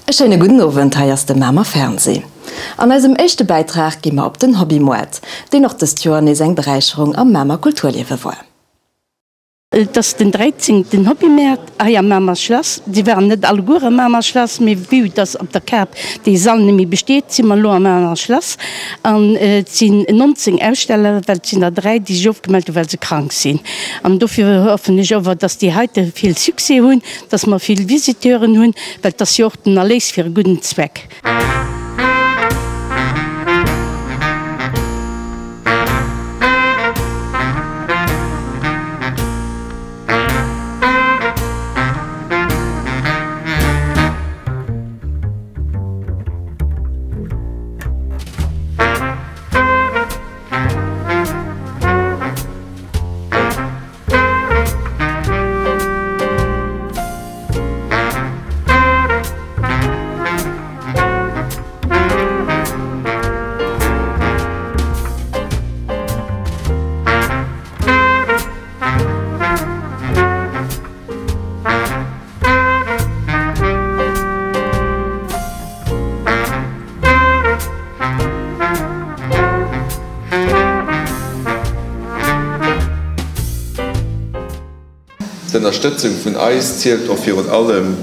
E schéine gudden Owend, hei ass de Mamer Fernseh. An eisem éischte Bäitrag gi mer op den Hobbymoart, deen och dëst Joer nees eng Beräicherung am Mamer Kulturliewe war. Et ass den 13 ten Hobbymäert hei am Mamer Schlass. Si waren net alleguer am Mamer Schlass, mee vue dass op der Kap dee Sall net méi besteet, si mer elo am Mamer Schlass. An et sinn 19 Aussteller, well et sinn der 3, déi sech ofgemellt hunn, well se krank sinn. An dofir hoffen ech ower, dass déi heite vill Succès hunn, dass mer vill Visiteuren hunn, well et ass jo och den Erléis fir e gudden Zweck. D'Ënnerstëtzung vun eis zielt och virun allem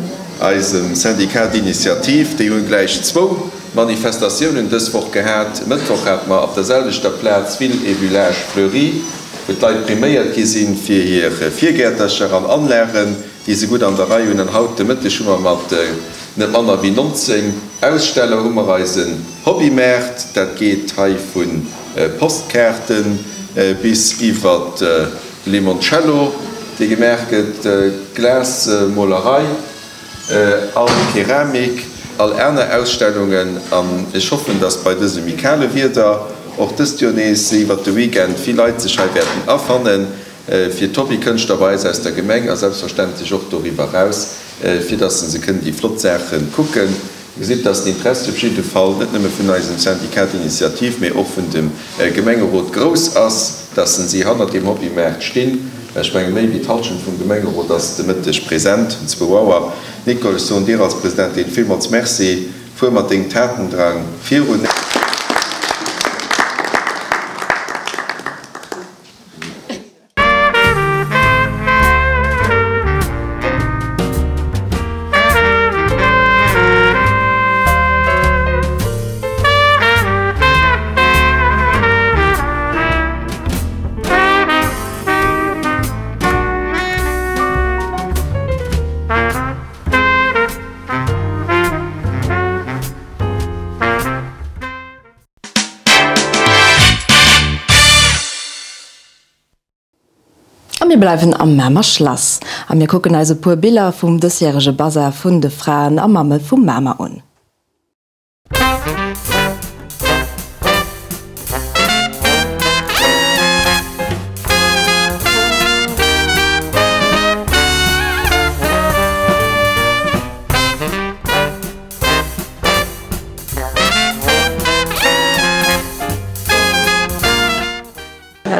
eisem Syndicat d'initiative. Déi hunn gläich zwou Manifestatiounen dës Woch gehat. E Mëttwoch hate mer op der selwechter Plaz Ville et Village Fleury, wou d'Leit priméiert gi sinn fir hir Virgäertercher an Anlagen, déi se gutt an der Rei hunn. An haut de Mëtteg hu mer mat net manner wéi 19 Aussteller hu mer eisen Hobbymaart. Dat geet hei vu Postkaarte bis iwwer Limoncello, dee gemaach gëtt, Glasmolerei a Keramik, all aner Ausstellungen. An ech hoffen, dass bei dësem méi kale Wieder och dëst Joer nees iwwert de Weekend vill Leit sech hei wäerten afannen, fir d'Hobbykënschtler bei eis aus der Gemeng a selbstverständlech och doriwwer eraus, fir dass se kënnen déi flott Saache kucken. Dir gesitt, dass den Interessi op jidde Fall net nëmme vun eisem Syndicat d'initiative, mee och vun dem Gemengerot grouss ass, dass si hannert deem Hobbymaart stinn. Ech menge méi wéi d'Halschent vum Gemengerot ass de Mëtteg present um zwou Auer. Nicole, ech soen dir als Presidentin villmools Merci. Fuer mat dengem Tatendrang virun. A mir bleiwen am Mamer Schlass a mir kucken eis e puer Biller vum dësjärege Bazar vun de Fraen a Mamme vu Mamer un.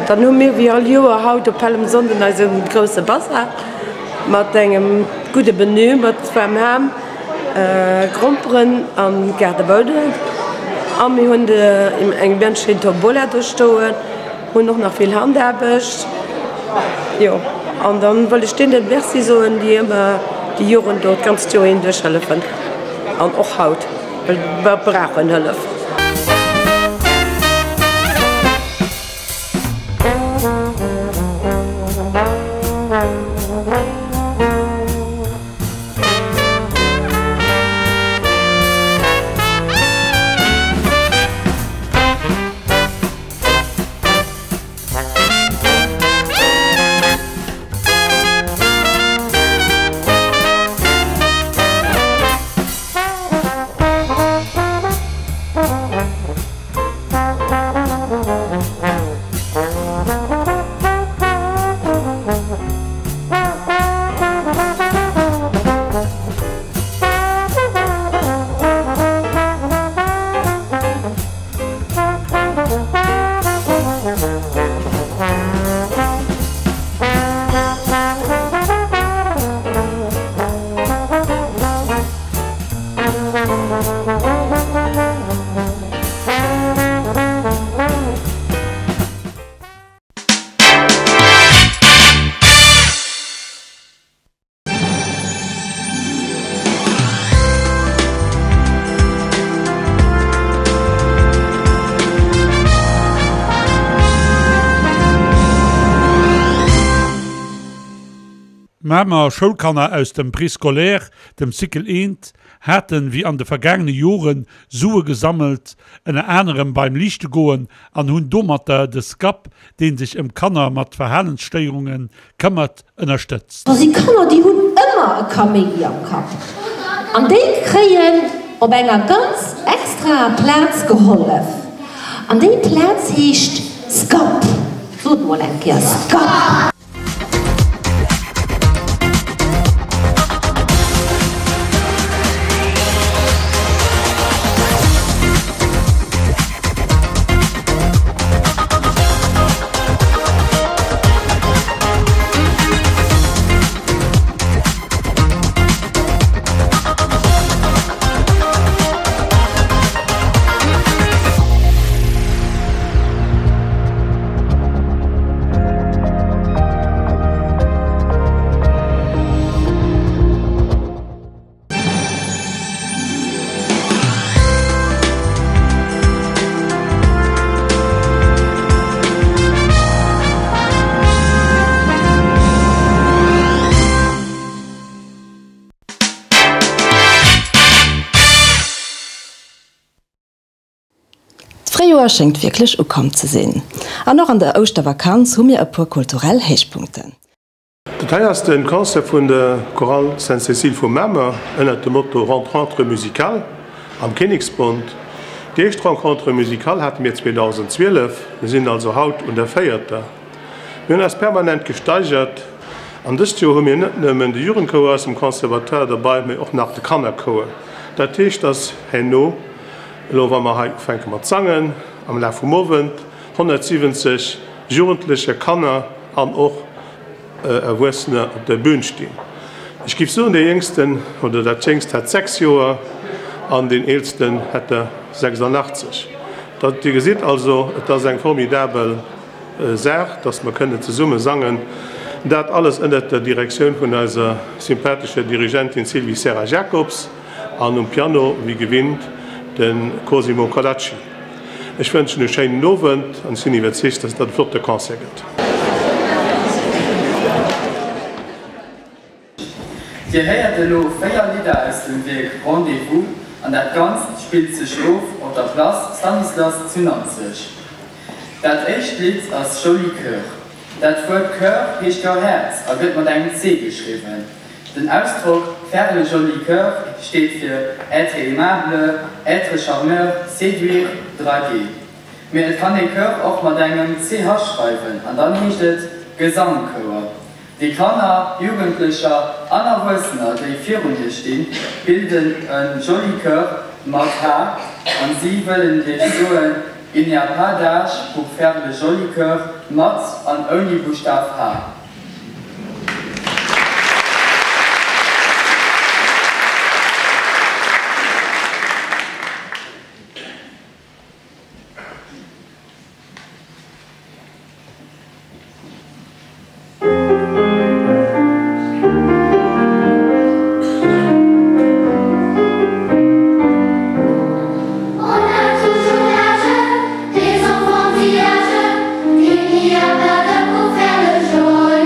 Dann hu mir wéi all Joer haut op Pällemsonnden eise grousse Bazar mat engem gudde Menü mat waarm Ham, Gromperen an Gaardebounen. A mir hunn eng ganz schéin Tombola do stoen, hunn och nach vill Handaarbecht. Jo, an dann wëll ech deenen Merci soen, déi ëmmer déi Joren do d'ganzt Joer hinduerch hëllefen an och haut, well mer brauchen Hëllef. D'Mamer Schoulkanner aus dem Préscolaire, dem Cycle I, haten, wéi an de vergaangene Joren, Sue gesammelt, ënner anerem beim Liichtegoen, an hunn domatter de SCAP, dee sech ëm Kanner mat Verhalensstéierunge këmmert, ënnerstëtzt. Do si Kanner, déi hunn ëmmer e Kaméidi am Kapp an déi kréien op enger ganz extraer Plaz gehollef. An déi Plaz heescht SCAP. Sot mol eng Kéier SCAP! D'Fréijoer schéngt wierklech ukomm ze sinn. An och an der Ouschtervakanz hu mir e puer kulturell Héichpunkten. Dat hei ass de Concert vun der Chorale Sainte-Cécile vu Mamer ënnert dem Motto Rencontre musicale am Kinneksbond. Déi éischt Rencontre musicale hate mir 2012, mir sinn also haut un der véierter. Mir hunn eis permanent gesteigert an dëst Joer hu mir net nëmmen de Jugendchouer aus dem Conservatoire derbei, mee och nach de Kannerchouer. Dat heescht, dass herno, elo wa mer hei ufänke mat sangen, am Laf vum Owend 170 Jugendlecher, Kanner an och Erwuessener op der Bühn stinn. Ech giff soen, dee Jéngsten oder dat Jéngst hätt 6 Joer an deen Eelsten hätt der 86. Dat, Dir gesitt also, et ass eng formidabel Saach, dass mer kënnen zesumme sangen. Dat alles ënnert der Direktioun vun eiser sympathescher Dirigentin Sylvie Serra-Jacobs an um Piano, wéi gewinnt, de Cosimo Colacci. Ech wënschen e schéinen Owend an ech sinn iwwerzeegt, dass dat e flotte Concert gëtt. Dir héiert elo 4 Lidder aus dem Wierk Rendez-vous an dat Ganzt spillt sech of op der Place Stanislas zu Nanzeg. Dat éischt Lidd ass Joli Coeur. Dat Wuert Coeur heescht jo Häerz a gëtt mat engem C geschriwwen. Den Ausdrock faire le joli cœur steet fir être aimable, être charmeur, séduire, draguer. Mee et kann ee Chœur och mat engem ch schreiwen an dann heescht et Gesangchouer. Déi Kanner, Jugendlecher an Erwuessener, déi virun iech stinn, bilden e joli Chœur mat h an si wëllen iech soen, Il n'y a pas d'âge pour faire le joli cœur mat an ouni Buschtaf h. On a toujours l'âge des enfants d'âge, il n'y a pas d'heure pour faire le joli.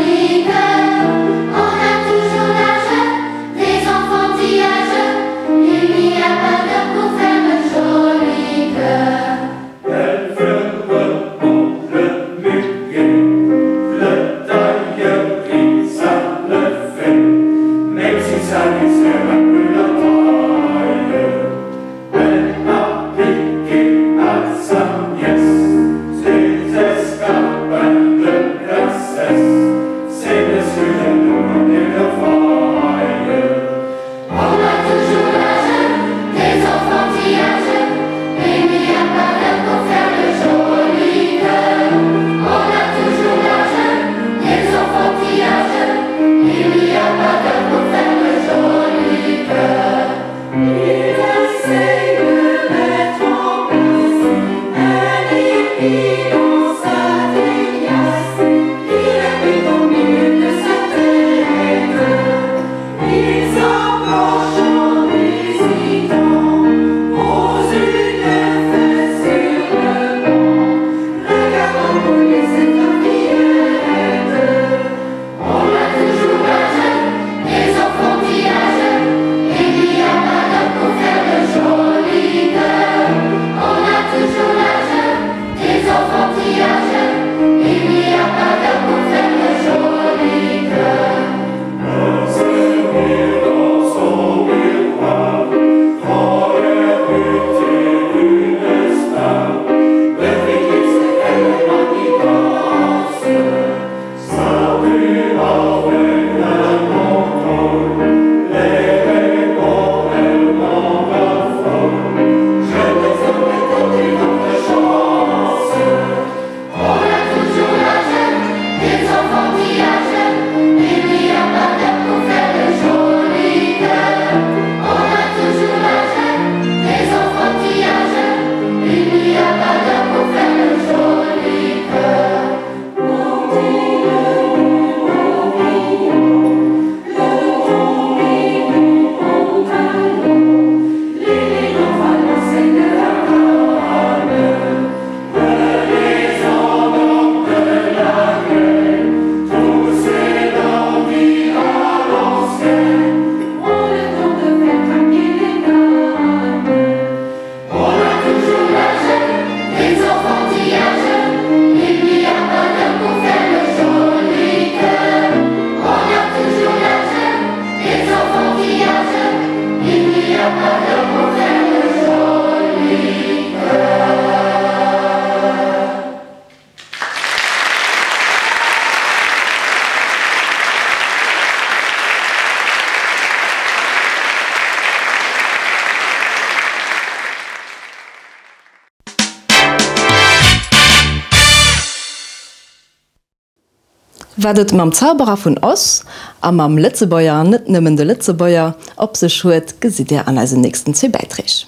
Wat et mam Zauberer vun Oz a mam Lëtzebuerger, net nëmmen de Lëtzebuerger, op sech huet, gesitt Dir an eisen nächsten zwee Bäiträg.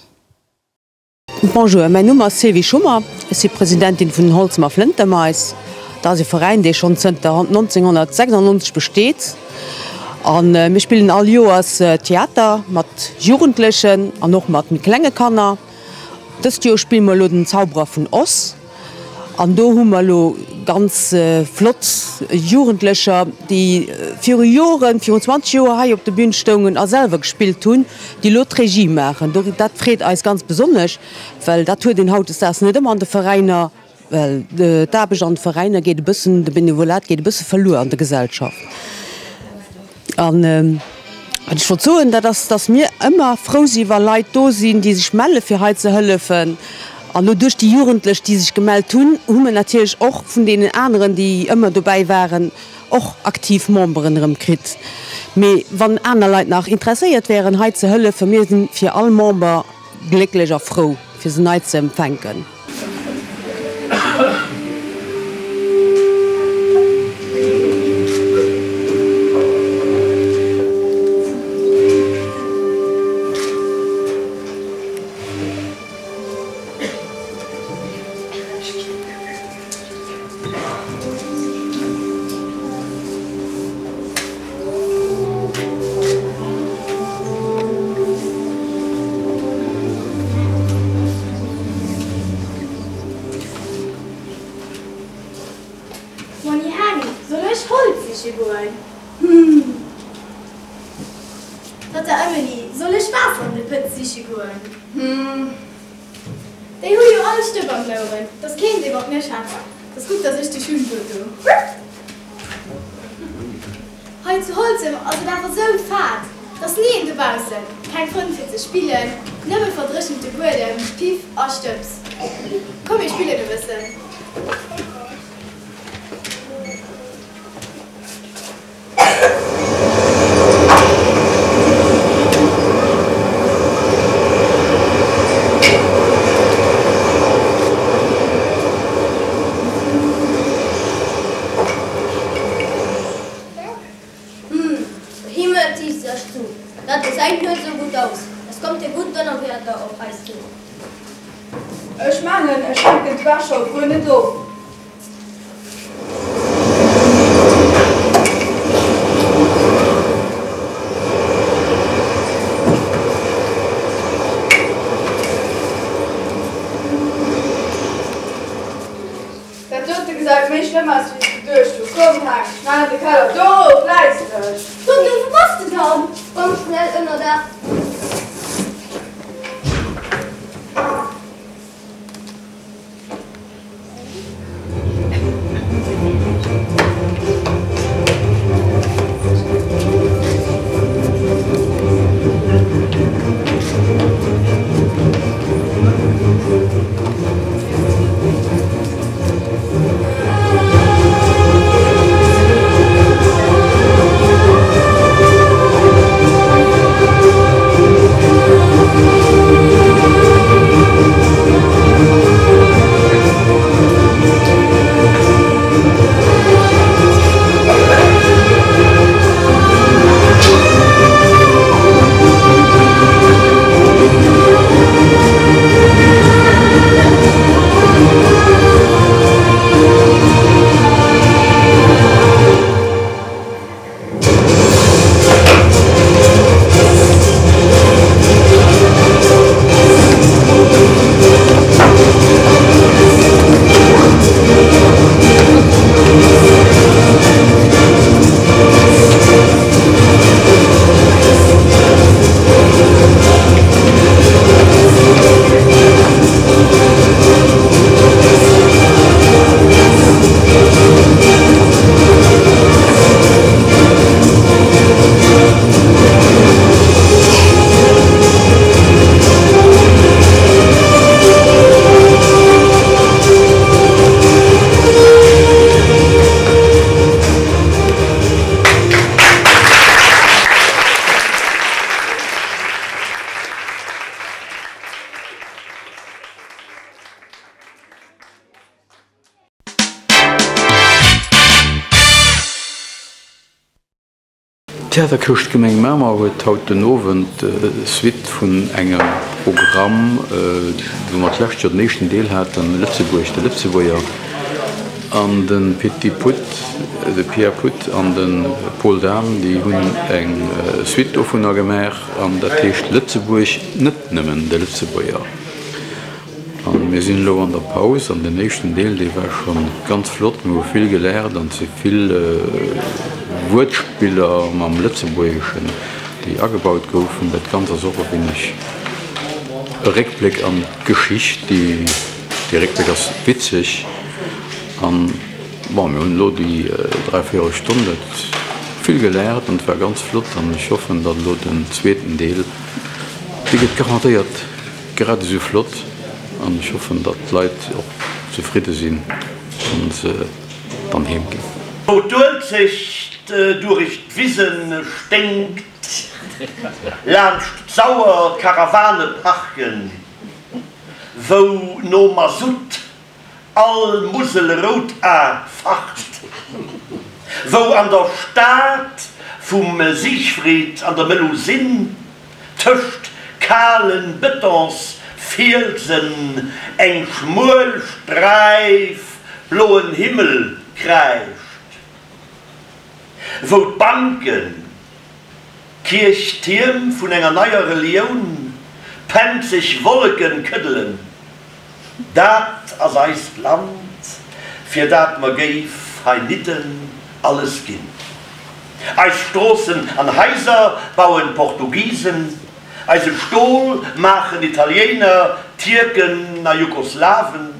Bonjour, mäin Numm ass Sylvie Schummer, ech si Presidentin vun den Holzemer Flëntermais. Dat ass e Veräin, dee schonn zënter 1996 besteet a mir spillen all Joers Theater mat Jugendlechen an och mat méi klenge Kanner. Dëst Joer spille mer elo den Zauberer vun Oz an do hu mer elo ganz flott Jugendlecher, déi viru Joren, virun 20 Joer hei op der Bühn stoungen a selwer gespillt hunn, déi elo d'Regie maachen. Dat freet eis ganz besonnesch, well dat huet een hautdesdaags net ëmmer an de Veräiner. Well d'Aarbecht an de Veräiner geet e bëssen, de Benevolat geet e bësse verluer an der Gesellschaft. An wat ech wollt soen, dat ass, datt mir ëmmer frou si wa Leit do sinn, déi sech melle fir hei ze hëllefen. An elo duerch déi Jugendlech, déi sech gemellt hunn, hu mir natierlech och vun deenen aneren, déi ëmmer dobäi waren, och aktiv Memberen erëm kritt. Mee wann aner Leit nach interesséiert wären hei ze hëllefen, mir si fir all Member glécklech a frou fir se nei ze empfänken. Monni Hänni, soll ech Holz siche goen? Hm. Tatta Emily, soll ech Waasser an de Pëtz siche goen? Hm. Déi hu jo all Stëpp an den Oueren, 't ass keen, dee mat mir schwätzt. 't ass gutt, dass ech dech hunn, Toto. Hei zu Holzem ass et awer sou fad, 't ass ni een dobaussen, keng Frënn fir ze spillen, nëmme verdréchente Buedem, Piff a Stëbs. Komm mir spillen e bëssen. Hm, de Himmel zitt sech zu, dat gesäit net sou gutt aus, es kommt e gutt Donnerwieder op eis zu. Ech mengen, ech hänken d'Wäsch haut guer net op. Dat dote gesäit méi schlëmm aus wéi ech geduecht hu. Komm Heng, schnell an de Keller, do erof, läis dech! Toto, wou bass de dann? Komm schnell ënnerdaach. D'Theaterkëscht Gemeng Mamer huet haut den Owend Suite vun engem Programm, wou mer d'lescht Joer den éischten Deel haten, Lëtzebuerg, de Lëtzebuerger, an de Petit Put, de Pierre Puth an de Paul Dahm, déi hunn eng Suite dovunner gemaach an dat heescht Lëtzebuerg, net nëmmen de Lëtzebuerger. An mir sinn elo an der Paus an den éischten Deel, dee war scho ganz flott. Mir hu vill gelernt an et si vill Wuertspiller mam Lëtzebuergeschen, déi agebaut goufen. Dat Ganzt ass och e wéineg e Réckbléck an d'Geschicht. Dee Réckbléck ass witzeg an bon, mir hunn elo déi dräivéierel Stonn dat vill gelernt an et war ganz flott an ech hoffen, datt elo den zweeten Deel, dee gëtt garantéiert Grad esou flott an ech hoffen datt d'Leit och zefridde sinn wann se dann heem ginn. Wou d'Uelzecht durich d'Wisen sténkt, laanscht d'Sauer d'Karawane parken, wou no Masutt All Musel rout a facht, wou an der Stad vum Siegfried an der Melusine tëscht kalen Betons Fielsen eng schmuel Sträif bloen Himmel kräischt, wou d'Banken, Kierchtierm vun enger neier Relioun, penzeg Wolleken këddelen. Dat ass eist Land, fir dat mer géif heinidden alles ginn. Eis Stroossen an Haiser bauen Portugisen, eise Stol maachen Italiéiner, Tierken a Jugoslawen.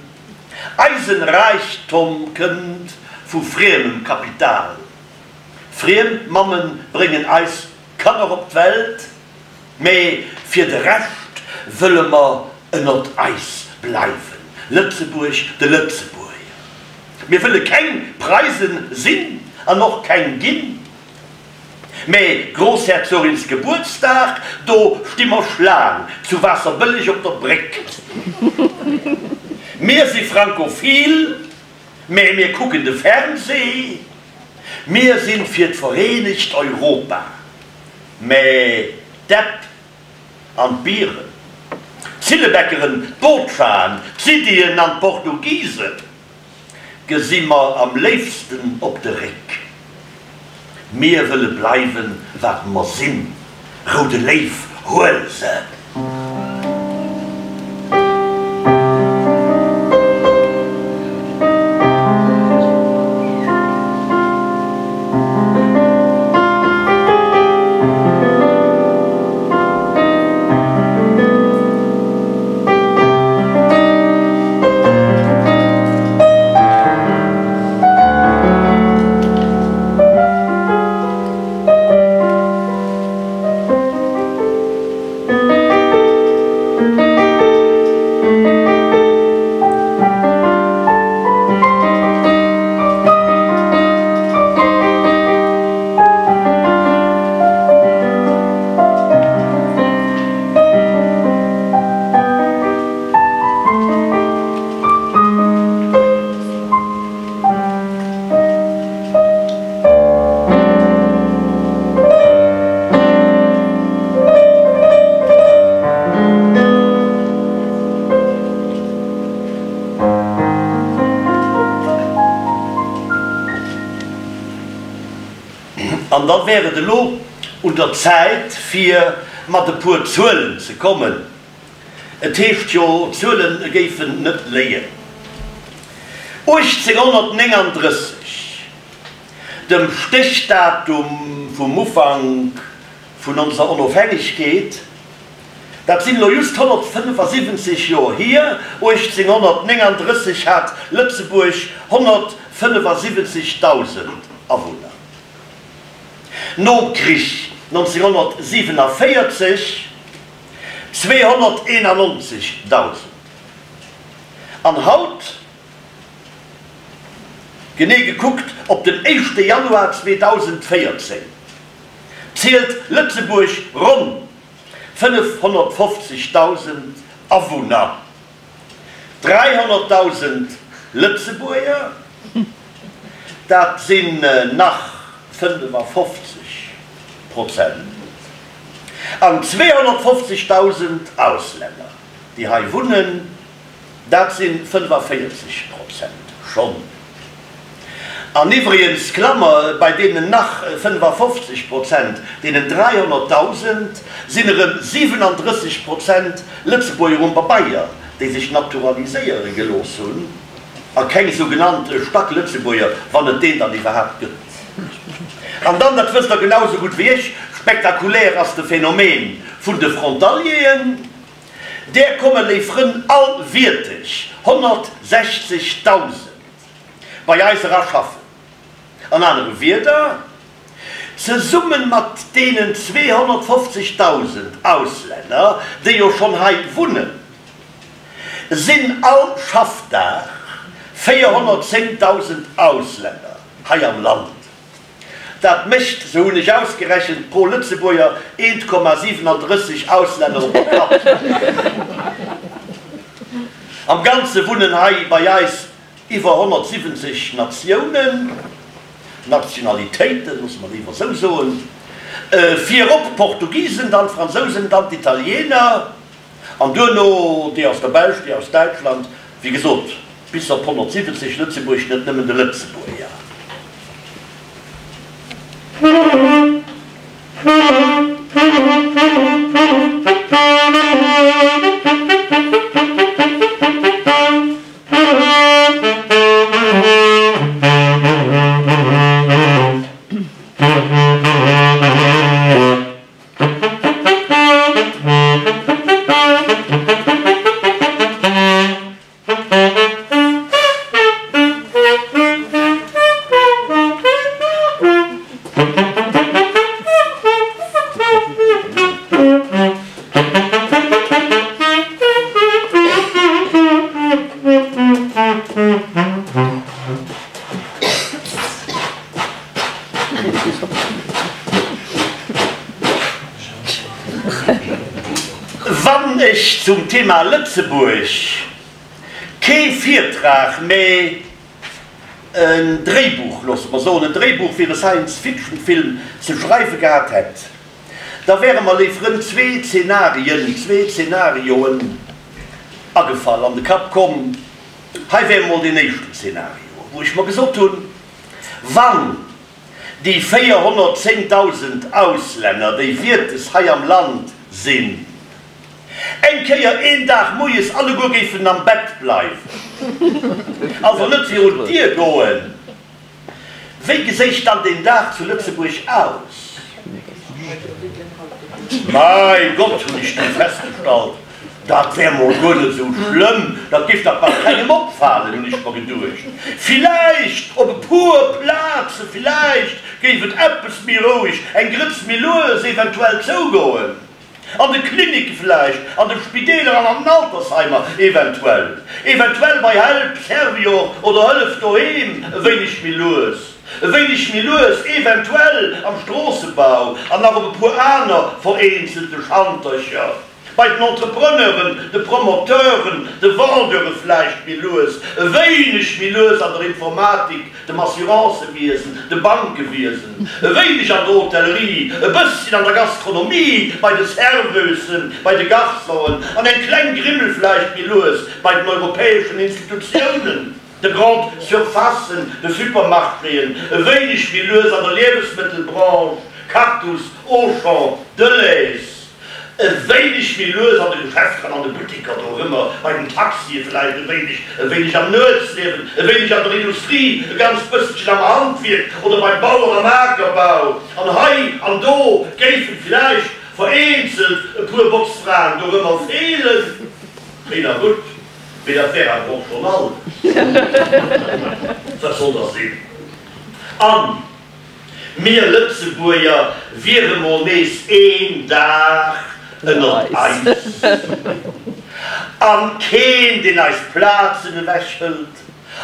Eisen Räichtom kënnt vu friemem Kapital. Friem Mammen bréngen eis Kanner op d'Welt. Mee fir de Rescht wëlle mer ënnert eis bleiwen, Lëtzebuerg de Lëtzebuerger. Mir wëlle keng Preisen sinn an och keng ginn. Mee Grossherzogins Gebuertsdag, do sti mer Schlaang zu Waasserbëlleg op der Bréck. Mir si frankophil, mee mir kucken de Fernseh. Mir sinn fir d'vereenegt Europa. Mä d'Äpp an d'Bieren, d'Zillebäckeren, d'Botschaen, d'Siddien an d'Portugise gesi mer am léifsten op de Réck. Mir wëlle bleiwen, wat mer sinn. Roude Léiw, huel se! An da wär et elo un der Zäit, fir mat e puer Zuelen ze kommen. Et heescht jo, d'Zuele géifen net léien. 1839, dem Stéchdatum vum Ufank vun onser Onofhängegkeet, dat sinn elo just 175 Joer hier, 1839 hat Lëtzebuerg 175.000 Awunner. Nom Krich 1947 291.000. An haut, genee gekuckt op den éischte Januar 2014, zielt Lëtzebuerg ronn 550.000 Awunner, 300.000 Lëtzebuerger, dat sinn nach 55. Prozent. An 250.000 Auslänner, déi hei wunnen, dat si 45 Prozent schonn. An iwwregens, Klammer, bei deenen nach 55 Prozent, deenen 300.000, sinn erëm 37 Prozent Lëtzebuerger um Pabeier, déi sech naturaliséiere gelooss hunn, a keng sougenannt Stacklëtzebuerger, wann et deen dann iwwerhaapt gëtt. An dann, dat wësst Der genau esou gutt wéi ech, spektakulär ass de Phänomen vun de Frontalieren. Där komme, léif Frënn, all wierteg 160.000 bei eis era schaffen. An anere Wierder, zesumme mat deenen 250.000 Auslänner, déi jo schonn hei wunnen, sinn all Schaffdag 410.000 Auslänner hei am Land. Dat mécht, sou hunn ech ausgerechent, pro Lëtzebuerger 1,37 Auslänner op der Kapp. Am Ganze wunnen hei bei eis iwwer 170 Natiounen, Nationalitéiten, loosse mer léiwer esou soen, virop d'Portugisen, dann d'Fransousen, dann d'Italiener an duerno déi aus der Belsch, déi aus Däitschland, wéi gesot, bis op 170, Lëtzebuerg, net nëmmen de Lëtzebuerger. Wann ech zum Thema Lëtzebuerg kee Virtrag, mä en Dréibuch, loosse mer soen, en Dréibuch fir e Science-Fiction-Film ze schreiwe gehat hätt, da wäre mer, léif Frënn, zwee Zenarien, zwee Zenarioen agefall, an de Kapp komm. Hei wär emol deen éischten Zenario, wou ech mer gesot hunn, Wann déi 410.000 Auslänner, déi wiertes hei am Land sinn, eng Kéier een Dag moies alleguer géifen am Bett bleiwen, also net virun d'Dier goen, Wéi geséich dann deen Dag zu Lëtzebuerg aus? Mäi Gott, hunn ech du festgestallt, dat wär mol guer net esou schlëmm, dat géif dach bal kengem opfalen, hunn ech mer geduecht. Villäicht op e puer Plaze, villäicht géif et eppes méi roueg, eng Grëtz méi lues eventuell zougoen. An de Klinicke vläicht, an de Spideeler an an den Altersheimer eventuell. Eventuell bei Help, Servior oder Hëllef Doheem e wéineg méi lues. E wéineg méi lues eventuell am Stroossebau an nach op e puer aner vereenzelte Schantercher. Bei den Entrepreneuren, de Promoteuren, de Vendeure vläicht méi lues. E wéineg méi lues an der Informatik. dem Assurancëwiesen, dem Bankewiesen, e wéineg an der Hotellerie, e bësschen an der Gastronomie, bei de Serveusen, bei de Garçonen an eng kleng Grimmel vläicht méi lues bei den europäeschen Institutiounen, de Grande Surfacen, de Supermarchéen, e wéineg méi lues an der Liewesmëttelbranche, Cactus, Auchan, Delhaize. E wéineg méi lues an de Geschäfter an an de Buttiker dorëmmer, bei den Taxie vläicht e wéineg, e wéineg am Nuetsliewen, e wéineg an der Industrie, e ganz bësselchen am Handwierk oder beim Bauer am Akerbau. An hei an do géifen vläicht vereenzelt e puer Botzfraen dorëmmer feelen. Schéin a gutt, mee dat wär awer och schonn alles. Wat soll da sinn? An Mir Lëtzebuerger wiere mol nees een Dag ënnert eis. An keen deen eis Plazen ewech hëlt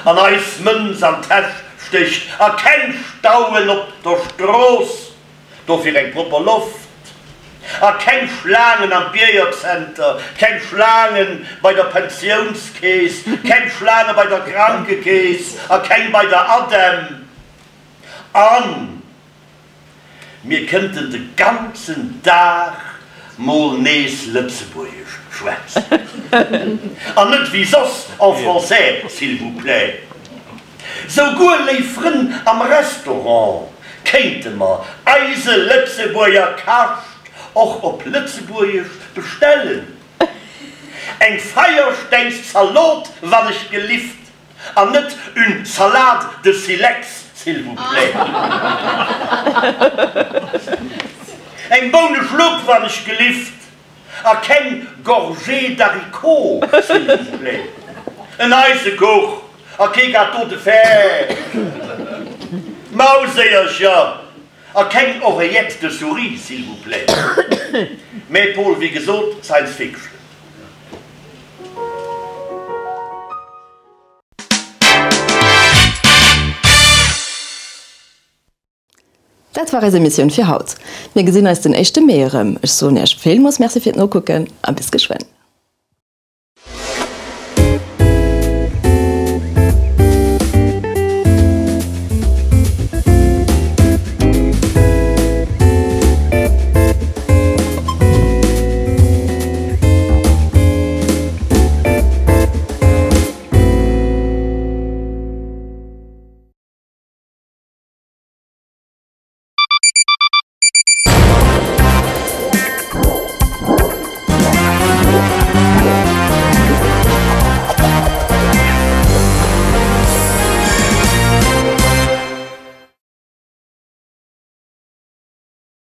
an eis Mënz an d'Täsch stécht a keng Stauen op der Strooss, dofir eng propper Loft a keng Schlaangen am Biergerzenter, keng Schlaange bei der Pensiounskeess, keng Schlaange bei der Krankekeess a keng bei der ADEM. An. Mir kënnten de ganzen Dag mol nees Lëtzebuergesch schwätzen. An net wéi soss en français, s'il vous plaît. Souguer, léif Frënn, am Restaurant kéinte mer eise Lëtzebuerger Kascht och op Lëtzebuergesch bestellen. Eng Feierstengszalot, wann ech gelift. An net une salade de silex, s'il vous plaît. Eng Bouneschlupp, wann ech gelift, a keng gorgée d'haricots, s'il vous plaît. En Eisekuch a kee gâteau de fer. Mauséiercher a keng oreillette de souris, s'il vous plaît. Mä Paul, wéi gesot, Science Fiction. Dat war eis Emissioun fir haut. Mir gesinn eis den éischte Mee erëm. Ech soen Iech villmools Merci fir d'Nokucken a bis geschwënn.